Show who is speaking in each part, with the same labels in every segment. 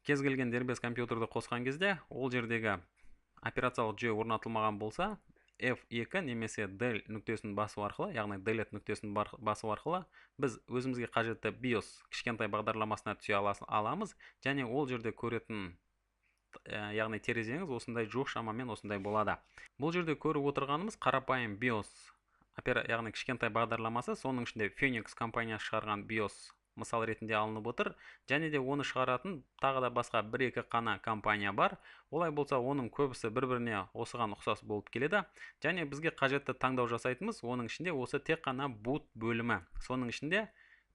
Speaker 1: Кез келген дербес компьютерді қосқан кезде ол жердегі операциялық жүйе орнатылмаған болса, F2 немесе Del нүктесін басу арқылы, яғни Delete нүктесін басу арқылы біз өзімізге қажетті BIOS кішкентай бағдарламасына түсе аламыз және ол жерде көретін, яғни терезеңіз осындай жоқ, шамамен осындай болады. Бұл жерде көріп отырғанымыз қарапайым BIOS, яғни кішкентай бағдарламасы, соның ішінде Phoenix компаниясы шығарған BIOS мысал ретінде алынып отыр. Және де оны шығаратын тағы да басқа бір-екі қана компания бар. Олай болса, оның көбісі бір-біріне осыған ұқсас болып келеді. Және бізге қажетті таңдау жасайтынымыз оның ішінде осы тек қана boot бөлімі. Соның ішінде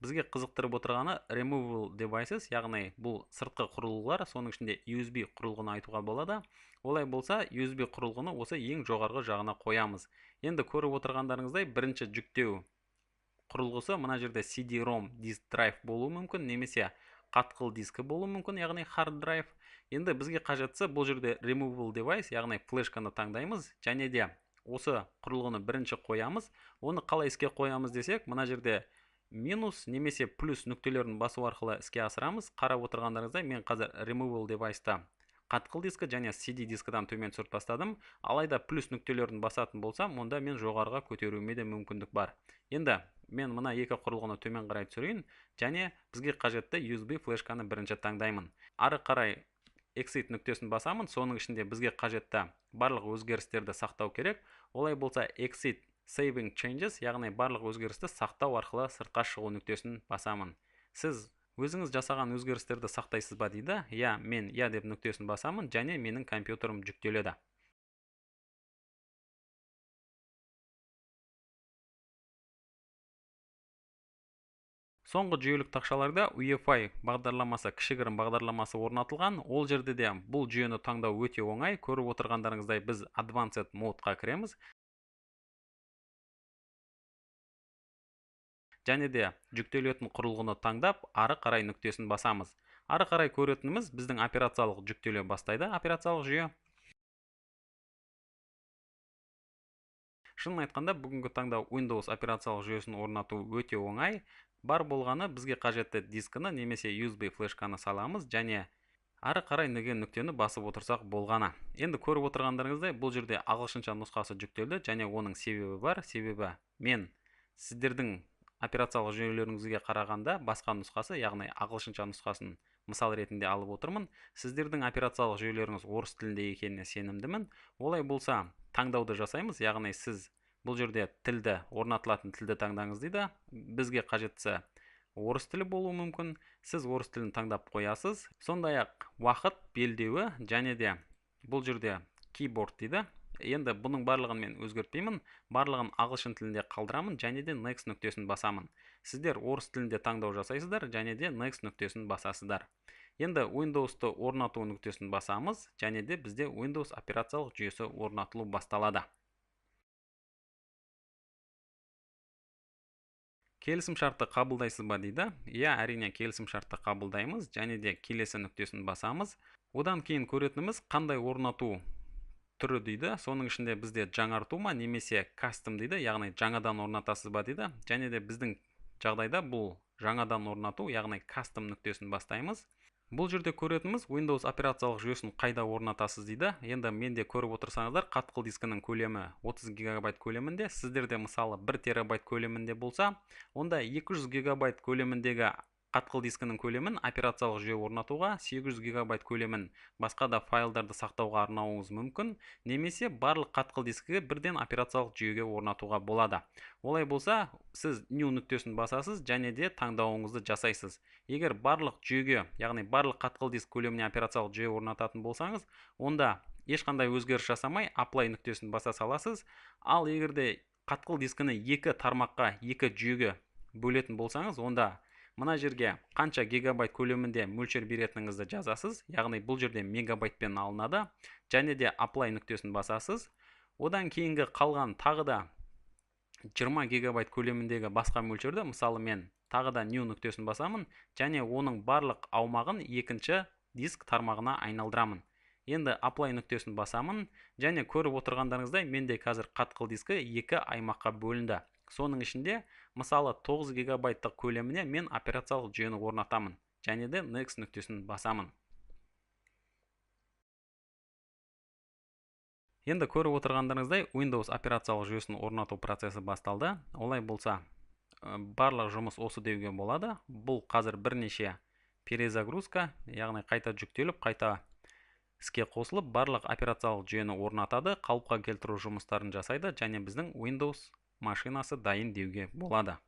Speaker 1: бізге қызықтырып отырғаны removable devices, яғни бұл сыртқы құрылғылар, соның ішінде USB құрылғыны айтуға болады. Олай болса, USB құрылғыны осы ең жоғарғы жағына қоямыз. Енді көріп отырғандарыңыздай, бірінші жүктеу құрылғысы мына жерде CD-ROM disk drive болуы мүмкін, немесе қатқыл дискі болуы мүмкін, яғни hard drive. Енді бізге қажеттісі бұл жерде removable device, яғни флешканы таңдаймыз және де осы құрылғыны бірінші қоямыз. Оны қалай іске қоямыз десек, мына жерде минус немесе плюс нүктелерін басу арқылы іске асырамыз. Қарап отырғандарыңыздай, мен қазір removable device-та қатқыл дискі және CD дискідан төмен түсіріп тастадым. Алайда плюс нүктелерін басатын болсам, онда мен жоғарыға көтеруіме де мүмкіндік бар. Енді мен мына екі құрылғыны төмен қарай түсірейін және бізге қажетті USB флешканы бірінші таңдаймын. Ары қарай Exit нүктесін басамын. Соның ішінде бізге қажетті барлық өзгерістерді сақтау керек. Олай болса, Exit Saving Changes, яғни барлық өзгерісті сақтау арқылы сыртқа шығу нүктесін басамын. Сіз өзіңіз жасаған өзгерістерді сақтайсыз ба дейді. Иә, мен иә деп нүктесін басамын және менің компьютерім жүктеледі. Соңғы жүйелік тақшаларда UEFI бағдарламасы, кішігірім бағдарламасы орнатылған. Ол жерде де бұл жүйені таңдау өте оңай. Көріп отырғандарыңыздай, біз Advanced Mode-қа кіреміз. Және де жүктелетін құрылғыны таңдап, ары қарай нүктесін басамыз. Ары қарай көретініміз біздің операциялық жүктеле бастайды, операциялық жүйе. Шынын айтқанда, бүгінгі таңда Windows операциялық жүйесін орнату өте оңай. Бар болғаны бізге қажетті дискіні немесе USB флешканы саламыз және ары қарай деген нүктені басып отырсақ болғаны. Енді көріп отырғандарыңыздай, бұл жерде ағылшынша нұсқасы жүктелді және оның себебі бар. Себебі мен сіздердің операциялық жүйелеріңізге қарағанда басқа нұсқасы, яғни ағылшынша нұсқасын мысал ретінде алып отырмын. Сіздердің операциялық жүйелеріңіз орыс тілінде екеніне сенімдімін. Олай болса, таңдауды жасаймыз, яғни сіз бұл жерде тілді, орнатылатын тілді таңдаңыз дейді. Бізге қажеттісі орыс тілі болуы мүмкін. Сіз орыс тілін таңдап қоясыз. Сондай-ақ уақыт белдеуі және де бұл жерде keyboard дейді. Енді бұның барлығын мен өзгертпеймін, барлығын ағылшын тілінде қалдырамын және де next нүктесін басамын. Сіздер орыс тілінде таңдау жасайсыздар және де next нүктесін басасыздар. Енді Windows'ты орнату нүктесін басамыз және де бізде Windows операциялық жүйесі орнатылу басталады. Келісім шартты қабылдайсыз ба дейді. Иә, әрине келісім шартты қабылдаймыз және де келесі нүктесін басамыз. Одан кейін көретініміз қандай орнату түрі дейді. Соның ішінде бізде жаңарту ма немесе кастом дейді, яғни жаңадан орнатасыз ба дейді. Және де біздің жағдайда бұл жаңадан орнату, яғни кастом нүктесін бастаймыз. Бұл жерде көретініміз Windows операциялық жүйесін қайда орнатасыз дейді. Енді менде көріп отырсаңыздар, қатқыл дискінің көлемі 30 гигабайт көлемінде, сіздерде мысалы 1 терабайт көлемінде болса, онда 200 гигабайт көлеміндегі қатқыл дискінің көлемін операциялық жүйе орнатуға, 800 гигабайт көлемін басқа да файлдарды сақтауға арнауыңыз мүмкін, немесе барлық қатқыл дискіге бірден операциялық жүйеге орнатуға болады. Олай болса, сіз New нүктесін басасыз және де таңдауыңызды жасайсыз. Егер барлық жүйеге, яғни барлық қатқыл диск көлеміне операциялық жүйе орнататын болсаңыз, онда ешқандай өзгеріс жасамай Apply нүктесін баса саласыз. Ал егер де қатқыл дискіні екі тармаққа, екі жүйеге бөлетін болсаңыз, онда мына жерге қанша гигабайт көлемінде мөлшер беретініңізді жазасыз, яғни бұл жерде мегабайтпен алынады, және де Apply нүктесін басасыз. Одан кейінгі қалған тағы да 20 гигабайт көлеміндегі басқа мөлшерді, мысалы мен тағы да New нүктесін басамын және оның барлық аумағын екінші диск тармағына айналдырамын. Енді Apply нүктесін басамын және көріп отырғандарыңыздай, менде қазір қатқыл дискі екі аймаққа бөлінді. Соның ішінде мысалы 9 гигабайттық көлеміне мен операциялық жүйені орнатамын және де Next нүктесін басамын. Енді көріп отырғандарыңыздай, Windows операциялық жүйесін орнату процесі басталды. Олай болса, барлық жұмыс осы деуге болады. Бұл қазір бірнеше перезагрузка, яғни қайта жүктеліп, қайта іске қосылып, барлық операциялық жүйені орнатады, қалыпқа келтіру жұмыстарын жасайды және біздің Windows машинасы дайын деуге болады.